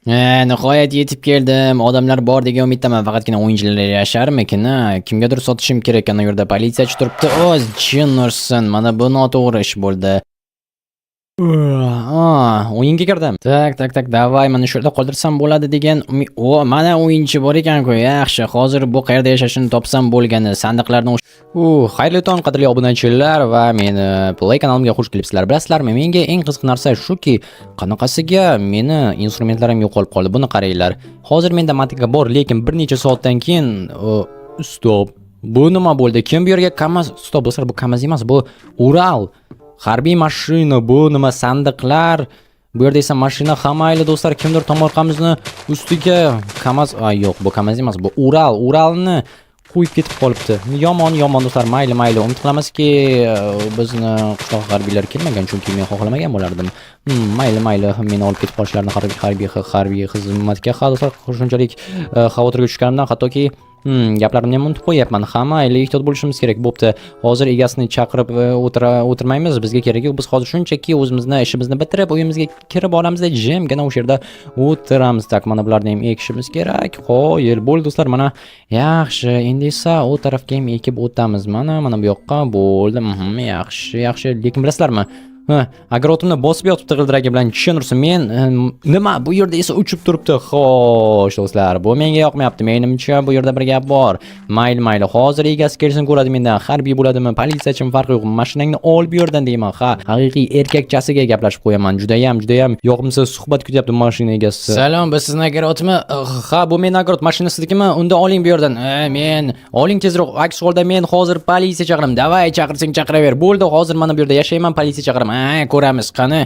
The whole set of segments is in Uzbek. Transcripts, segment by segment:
Nihoyat yetib keldim. Odamlar bor degan umiddaman. Faqatgina o'yinchilar yasharmikin, ha? Kimgadir sotishim kerak. Ana yerda politsiyachi turibdi. O'z jin ursin. Mana bu noto'g'ri ish bo'ldi. O'yinga kirdim. Так, так, так, давай, mana shu yerda qoldirsam bo'ladi degan O, mana o'yinchi bor ekan-ku. Yaxshi, hozir bu qayerda yashashini topsam bo'lgani. Sandiqlarni xayrli tong, qadrli obunachilar va meni Play kanalimga xush kelibsizlar. Bilasizlarmi, menga eng qiziq narsa shuki, qanaqasiga meni instrumentlarim yo'qolib qoldi. Buni qaranglar. Hozir menda мотыга bor, lekin bir necha soatdan keyin стоп. Bu nima bo'ldi? Kim bu yerga KAMAZ? Стоп, do'stlar, bu KAMAZ emas, bu Ural. Harbiy mashina, bu nima, sandiqlar? Bu yerda esa mashina. Ha, mayli, do'stlar, kimdir tomorqamizni ustiga KAMAZ, ay yo'q, bu KAMAZ emas, bu Ural, Uralni qo'yib ketib qolibdi. Yomon, yomon, do'stlar, mayli, mayli. Umid qilamizki, bizni qishloq harbiylar kelmagan, chunki men xohlamagan bo'lardim. Mayli, mayli, meni olib ketib qolishlarini harbiy xizmatga. Ha, do'stlar, shunchalik xavotirga tushganimdan hattoki gaplarimni ham unutib qo'yyapman. Ha, mayli, ehtiyot bo'lishimiz kerak. Bo'pti. Hozir egasini chaqirib o'tirmaymiz. Bizga keragi yo'q. Biz hozir shunchaki o'zimizni ishimizni bitirib, uyimizga kirib olamizda, jimgina o'sha yerda o'tiramiz. Так, mana bularni ham ekishimiz kerak. Qoyil. Bo'ldi, do'stlar, mana yaxshi. Endi esa u tarafga ham ekib o'tamiz. Mana bu yoqqa bo'ldi. Yaxshi, yaxshi. Lekin bilasizlarmi? Ha, огород imni bosib yotibdi g'ildiragi bilan. Chin ursin, men nima, bu yerda esa uchib turibdi. Xo'sh, do'stlar, bu menga yoqmayapti. Menimcha, bu yerda bir gap bor. Mayli, mayli, hozir egasi kelsin, ko'radi mendan. Harbiy bo'ladimi, politsiyachimi, farqi yo'q. Mashinangni ol bu yerdan deyman. Ha, haqiqiy erkakchasiga gaplashib qo'yaman. Judayam, judayam yoqimsiz suhbat kutyapti mashina egasi. Salom, bu sizni огород mi? Ha, bu meni огород. Mashina siznikimi? Unda oling bu yerdan. Men oling tezroq. Aks holda men hozir politsiya chaqiraman. Давай, chaqirsang chaqiraver. Bo'ldi, hozir mana bu yerda yashayman, politsiya chaqiraman. Ha, ko'ramiz. Qani?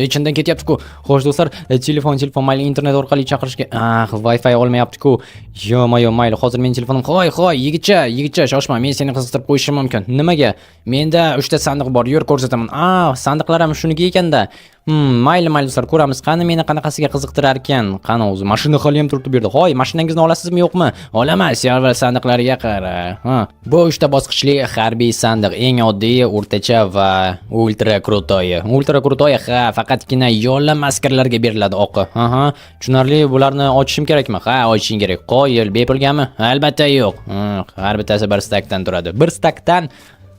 Ichimdan ketyapti-ku. Xo'sh, do'stlar, telefon, telefon, mayli, internet orqali chaqirishga. Ah, Wi-Fi olmayapti-ku. Yo-moyo, mayli, hozir mening telefonim. Hoy, hoy, yigitcha, yigitcha, shoshma, men seni qiziqtirib qo'yishim mumkin. Nimaga? Menda 3 ta sandiq bor, yur, ko'rsataman. Ah, sandiqlar ham shuniki ekanda. Mayli, mayli, do'stlar, ko'ramiz. Qani, meni qanaqasiga qiziqtirar ekan? Qani o'zi? Mashina hali ham turibdi bu yerda. Hoy, mashinangizni olasizmi, yo'qmi? Olaman, sen avval sandiqlarga qara. Ha, bu 3 ta bosqichli harbiy sandiq, eng oddiy, o'rtacha va ультра крутой. Ультра крутой, ha, faqatgina yollanma askarlarga beriladi oqi. Aha, tushunarli, bularni ochishim kerakmi? Ha, ochishing kerak. Qoyil, bepulgami? Albatta yo'q. Har bittasi bir stakdan turadi. Bir stakdan.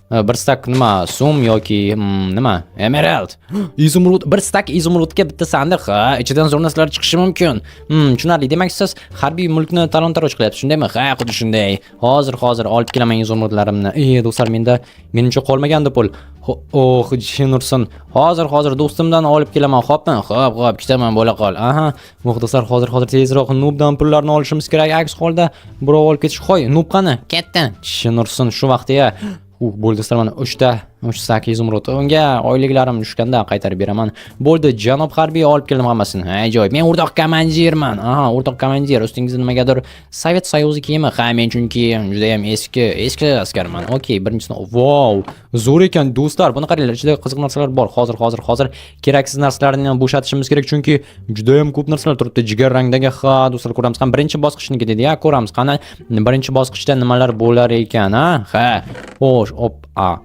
Bir stak nima? So'm yoki nima? Emerald. Изумруд. Bir stak изумруд ga bitta sandiq. Ha, ichidan zo'r narsalar chiqishi mumkin. Tushunarli. Demak, siz harbiy mulkni talon-taroj qilyapsiz, shundaymi? Ha, xuddi shunday. Hozir, hozir olib kelaman изумруд larimni. Ey, do'stlar, menda menimcha qolmagandi pul. Oh, jin ursin. Hozir, hozir do'stimdan olib kelaman, xo'pmi? Xo'p, xo'p, kutaman, bo'la qol. Aha. Oh, do'stlar, hozir, hozir tezroq Nubdan pullarni olishimiz kerak. Aks holda birov olib ketish. Hoy, Nub qani? Ketdi. Jin ursin, shu vaqtda. Bo'ldi, do'stlar, mana 3 ta 3 stak изумруд. Unga oyliklarim tushganda qaytarib beraman. Bo'ldi, janob harbiy, olib keldim hammasini. Ajoyib. Men o'rtoq komandirman. Aha, o'rtoq komandir, ustingizda nimagadir Sovet Союз i kiyimi. Ha, men chunki juda ham eski, eski askarman. Okey, birinchisini. Wow, zo'r ekan, do'stlar. Buni qaranglar, ichida qiziq narsalar bor. Hozir, hozir, hozir keraksiz narsalarni bo'shatishimiz kerak, chunki juda ham ko'p narsalar turibdi. Jigar rangdagi, ha, do'stlar, ko'ramiz. Qani, birinchi bosqichniki dedi, ya, ko'ramiz. Qani, birinchi bosqichda nimalar bo'lar ekan, ha? Ha. Xo'sh, op, a.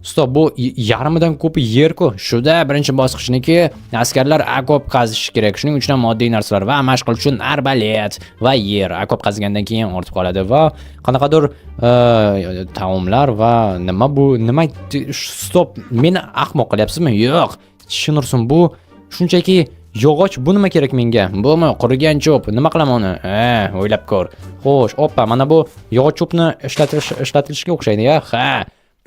Стоп, bu yarmidan ko'pi yer-ku. Shuda birinchi bosqichniki askarlar окоп qazishi kerak. Shuning uchun ham moddiy narsalar va mashq qilish uchun arbalet va yer. Окоп qazigandan keyin ortib qoladi va qanaqadir taomlar va nima bu? Nima? Стоп, meni ahmoq qilyapsizmi? Yo'q. Chin ursin, bu shunchaki yog'och, bu nima kerak menga? Bumi qurigan cho'p. Nima qilaman uni? Ha, o'ylab ko'r. Xo'sh, oppa, mana bu yog'och cho'pni ishlatilishiga o'xshaydi, ya? Ha.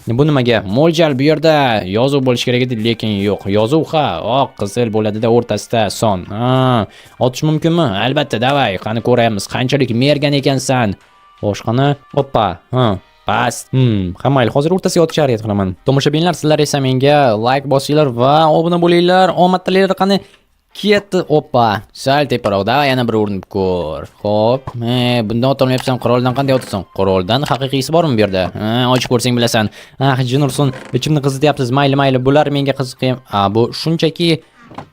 Bu nimaga? Mo'ljal, bu yerda yozuv bo'lishi kerak edi, lekin yo'q. Yozuv, ha, oq, qizil bo'ladida, o'rtasida son. Ha, otish mumkinmi? Albatta, давай, qani ko'ramiz, qanchalik mergan ekansan. Xo'sh, qani? Oppa, ha. Past. Ha, mayli, hozir o'rtasiga otishga harakat qilaman. Tomoshabinlar, sizlar esa menga like bosinglar va obuna bo'linglar. Omad tilaylar, qani. Ketdi, oppa. Sal teparoq, давай, yana bir urinib ko'r. Xo'p, bundan otolmayapsan, quroldan qanday otasan? Quroldan haqiqiysi bormi bu yerda? Ha, ochib ko'rsang bilasan. Ah, jin ursin, ichimni qizityapsiz. Mayli, mayli, bular menga qiziq ham. A, bu shunchaki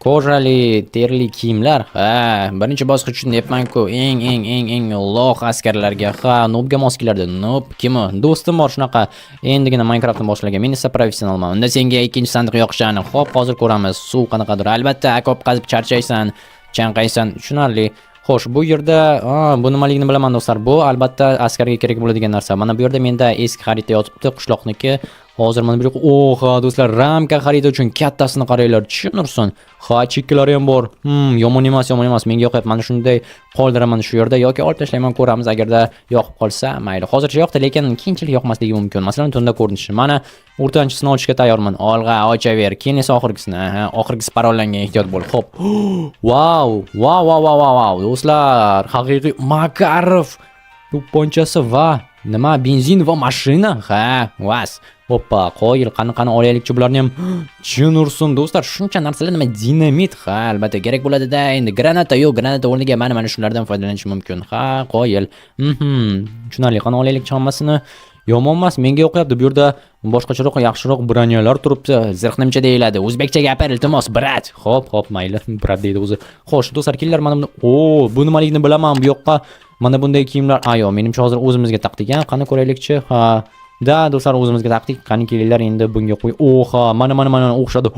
кожа li, terili kiyimlar. Ha, birinchi bosqich uchun deyapman-ku. Eng, eng, eng, eng лох askarlarga. Ha, nobga mos keladi. Nob kim u? Do'stim bor shunaqa. Endigina Minecraftni boshlagan. Men esa professionalman. Unda senga ikkinchi sandiq yoqishi aniq. Xo'p, hozir ko'ramiz. Suv qanaqadir. Albatta, окоп qazib charchaysan. Chanqaysan, tushunarli. Xo'sh, bu yerda bu nimaligini bilaman, do'stlar. Bu albatta askarga kerak bo'ladigan narsa. Mana bu yerda menda eski xarita yotibdi, qishloqniki. Hozir mana bu yerga, oha, do'stlar, ramka xarita uchun kattasini qaranglar. Tushunursin. Ha, chekkalari ham bor. Yomon emas, yomon emas. Menga yoqyapti. Mana shunday qoldiraman shu yerda yoki olib tashlayman, ko'ramiz. Agarda yoqib qolsa, mayli. Hozircha yoqdi, lekin keyinchalik yoqmasligi mumkin. Masalan, tunda ko'rinishi. Mana o'rtanchisini ochishga tayyorman. Olg'a, ochaver. Keyin esa oxirgisini. Aha, oxirgisi parollangan, ehtiyot bo'l. Xo'p. Vau, vau, vau, vau, vau, vau. Do'stlar, haqiqiy Makarov to'pponchasi va nima, benzin va mashina. Ha, vas. Hoppa, qoyil, qani, qani, olaylikchi bularni ham. Jin ursin, do'stlar, shuncha narsalar, nima, dinamit, ha, albatta kerak bo'ladi-da. Endi granata yo'q, granata o'rniga mana shulardan foydalanish mumkin. Ha, qoyil. Tushunarli. Qani, olaylikchi hammasini. Yomon emas, menga yoqyapti. Bu yerda boshqacharoq, yaxshiroq броня lar turibdi. Zirhnimcha deyiladi. O'zbekcha gapir, iltimos, брат. Xo'p, xo'p, mayli, брат deydi o'zi. Xo'sh, do'stlar, kelinglar, mana buni. O, bu nimaligini bilaman. Bu yoqqa mana bunday kiyimlar. A, yo'q, menimcha hozir o'zimizga taqdik, a? Qani, ko'raylikchi. Ha. Да, do'stlar, o'zimizga taqdik. Qani, kelinglar, endi bunga qo'y. Oha, mana, mana, mana o'xshadi.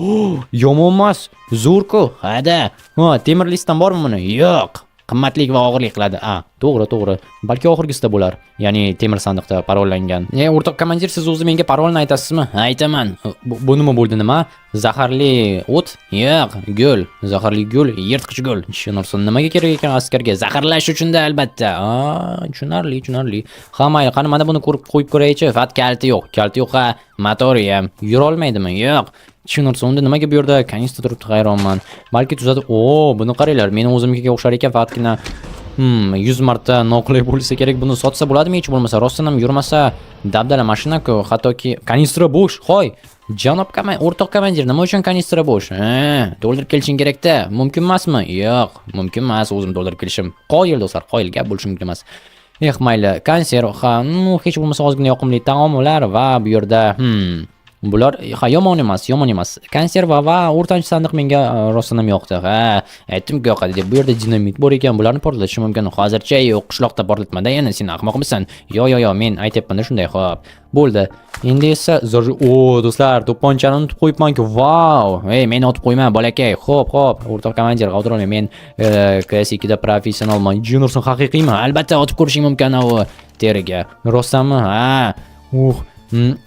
Yomon emas. Zo'r-ku. Ha-da. Ha, temir listdan bormi buni? Yo'q. Qimmatlik va og'irlik qiladi. A, to'g'ri, to'g'ri. Balki oxirgisida bo'lar. Ya'ni temir sandiqda parollangan. E, o'rtoq komandir, siz o'zi menga parolni aytasizmi? Aytaman. Bu nima bo'ldi, nima? Zaharli o't? Yo'q, gul. Zaharli gul, yirtqich gul. Tushunarsin, nimaga kerak ekan askarga? Zaharlash uchun-da albatta. A, tushunarli, tushunarli. Ha, mayli, qani, mana buni ko'rib qo'yib ko'raychi. Faqat kaliti yo'q. Kaliti yo'q, ha, motori ham. Yura olmaydimi? Yo'q. Tushunarsin, unda nimaga bu yerda kanistra turibdi, hayronman. Balki tuzatib, o, buni qaranglar, meni o'zimnikiga o'xshar ekan, faqatgina 100 marta noqulay bo'lsa kerak. Buni sotsa bo'ladimi hech bo'lmasa? Rostdan ham yurmasa, dabdala mashina-ku, hattoki kanistra bo'sh. Hoy, janob o'rtoq komandir, nima uchun kanistra bo'sh? Ha, to'ldirib kelishing kerak-da. Mumkin emasmi? Yo'q, mumkin emas o'zim to'ldirib kelishim. Qoyil, do'stlar, qoyil, gap bo'lishi mumkin emas. Eh, mayli, konserv, ha, ну, hech bo'lmasa ozgina yoqimli taomlar va bu yerda, bular, ha, yomon emas, yomon emas. Konserva va o'rtanchi sandiq menga rostdan ham yoqdi. Ha, aytdim-ku yoqadi deb. Bu yerda dinamit bor ekan, bularni portlatish mumkin. Hozircha yo'q, qishloqda portlatmada yana, sen ahmoqmisan? Yo, yo, yo, men aytyapman-da shunday, xo'p. Bo'ldi. Endi esa o, do'stlar, to'pponchani unutib qo'yibman-ku. Vau! Ey, meni otib qo'yma, bolakay. Xo'p, xo'p, o'rtoq komandir, xavotir olmang. Men CS2 da professionalman. Jin ursin, haqiqiymi? Albatta otib ko'rishing mumkin u teriga. Rostdanmi? Ha. Uh,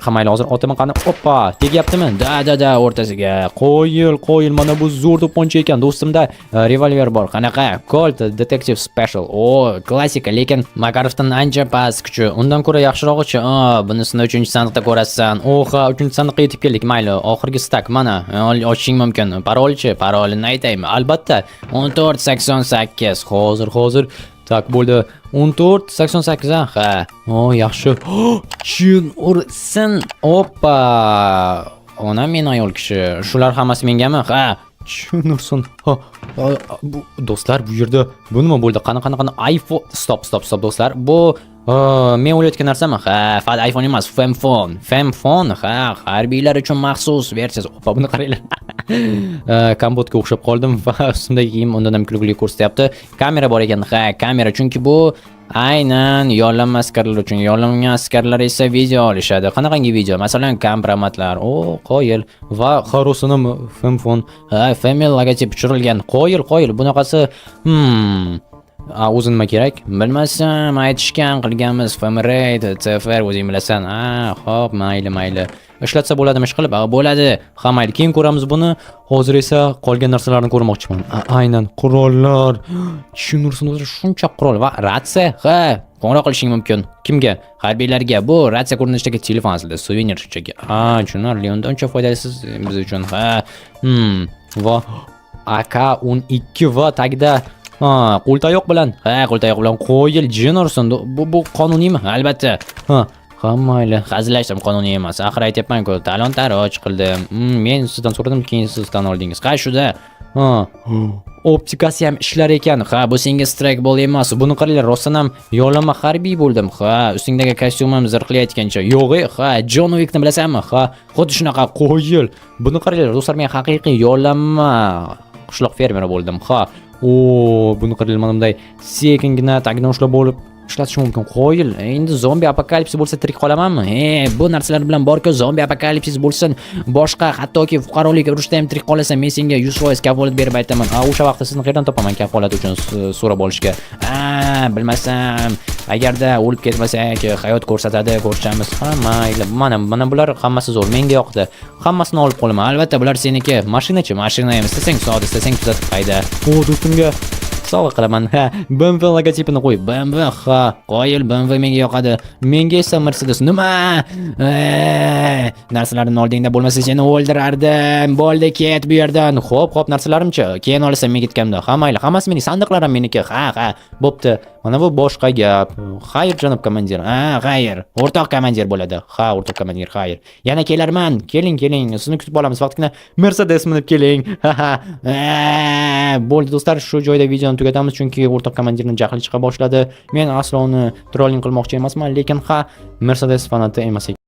ha, mayli, hozir otaman, qani. Oppa, tegyaptimi? Да, да, да, o'rtasiga. Qoyil, qoyil, mana bu zo'r to'pponcha ekan. Do'stimda revolver bor. Qanaqa? Colt Detective Special. O, klassika, lekin Makarovdan ancha past kuchi. Undan ko'ra yaxshirog'ichi. A, bunisini 3-sandiqda ko'rasan. Oha, 3-sandiqqa yetib keldik. Mayli, oxirgi стак mana. Ochishing mumkin. Parolchi? Parolini aytaymi? Albatta. 1488. Hozir, hozir. Так, bo'ldi. 1488, ha? Ha. O, yaxshi. Jin ursin. Oppa. Onam men ayol kishi. Shular hammasi mengami? Ha. Jin ursin. Ha, ha, bu do'stlar, bu yerda bu nima bo'ldi? Qani, qani, qani, iPhone. Stop, stop, stop, do'stlar. Bu men o'ylayotgan narsami? Ha, faqat iPhone emas, Femphone. Femphone, ha, harbiylar uchun maxsus versiyasi. Oppa, buni qaranglar. Kompotga o'xshab qoldim va ustimdagi kiyim undan ham kulgili ko'rsatyapti. Kamera bor ekan, ha, kamera, chunki bu aynan yollanma askarlar uchun. Yollangan askarlar esa video olishadi. Qanaqangi video? Masalan, kompromatlar. O, qoyil. Va Harosinim Femphone. Ha, Female logotip tushirilgan. Qoyil, qoyil. Bunaqasi, A, o'zi nima kerak? Bilmasam, aytishgan qilganmiz. Framerate, CFR, o'zing bilasan. Ha, xo'p, mayli, mayli. Ishlatsa bo'ladimi ish qilib? Ha, bo'ladi. Ha, mayli, keyin ko'ramiz buni. Hozir esa qolgan narsalarni ko'rmoqchiman. Aynan qurollar. Tushunursin, o'zi shuncha qurol va ratsiya. Ha, qo'ng'iroq qilishing mumkin. Kimga? Harbiylarga. Bu ratsiya ko'rinishidagi telefon aslida, suvenir shunchaki. Ha, tushunarli. Unda uncha foydasiz biz uchun. Ha. Va AK-12 va tagida, ha, qo'ltayoq bilan. Ha, qo'ltayoq bilan, qo'yil, jin ursin. Bu qonuniymi? Albatta. Ha, ha, mayli. Hazillashdim, qonuniy emas. Axir aytyapman-ku, talon-taroj qildim. Men sizdan so'radim, keyin siz tan oldingiz. Ha, shuda. Ha. Optikasi ham ishlar ekan. Ha, bu senga strike ball emas. Buni qaranglar, rostdan ham yollanma harbiy bo'ldim. Ha, ustingdagi kostyumim zirhli aytgancha. Yo'q, e, ha, John Wickni bilasanmi? Ha, xuddi shunaqa, qo'yil. Buni qaranglar, do'stlar, men haqiqiy yollanma qishloq fermeri bo'ldim. Ha. O, buni qaranglar, mana bunday sekingina tagidan ushlab bo'lib Ishlatish mumkin. Qoyil. Endi zombi apokalipsis bo'lsa, tirik qolamanmi? Bu narsalar bilan borku, zombi apokalipsis bo'lsin, boshqa, hattoki fuqarolik urushda ham tirik qolasan. Men senga 100% kafolat berib aytaman. A, o'sha vaqtda sizni qayerdan topaman kafolat uchun so'rab olishga? A, bilmasam. Agarda o'lib ketmasak, hayot ko'rsatadi, ko'rishamiz. Ha, mayli. Mana bular hammasi zo'r. Menga yoqdi. Hammasini olib qolaman. Albatta, bular seniki. Mashinachi? Mashina ham istasang sot, istasang tuzatib hayda. O, do'stimga sovg'a qilaman. Ha, BMW logotipini qo'y. BMW, ha, qoyil, BMW menga yoqadi. Menga esa Mercedes. Nima? Narsalarimni oldingda, bo'lmasa seni o'ldirardim. Bo'ldi, ket bu yerdan. Xo'p, narsalarimchi? Keyin olasan men ketganimda. Ha, mayli, hammasi mening, sandiqlar ham meniki. Ha, bo'pti. Mana bu boshqa gap. Xayr, janob komandir. Ha, xayr. O'rtoq komandir bo'ladi. Ha, o'rtoq komandir, xayr. Yana kelarman. Keling, keling. Sizni kutib olamiz. Faqatgina Mercedes minib keling. Ha, ha. Bo'ldi, do'stlar, shu joyda videoni tugatamiz, chunki o'rtoq komandirning jahli chiqa boshladi. Men aslo uni trolling qilmoqchi emasman, lekin ha, Mercedes fanati emas ekan.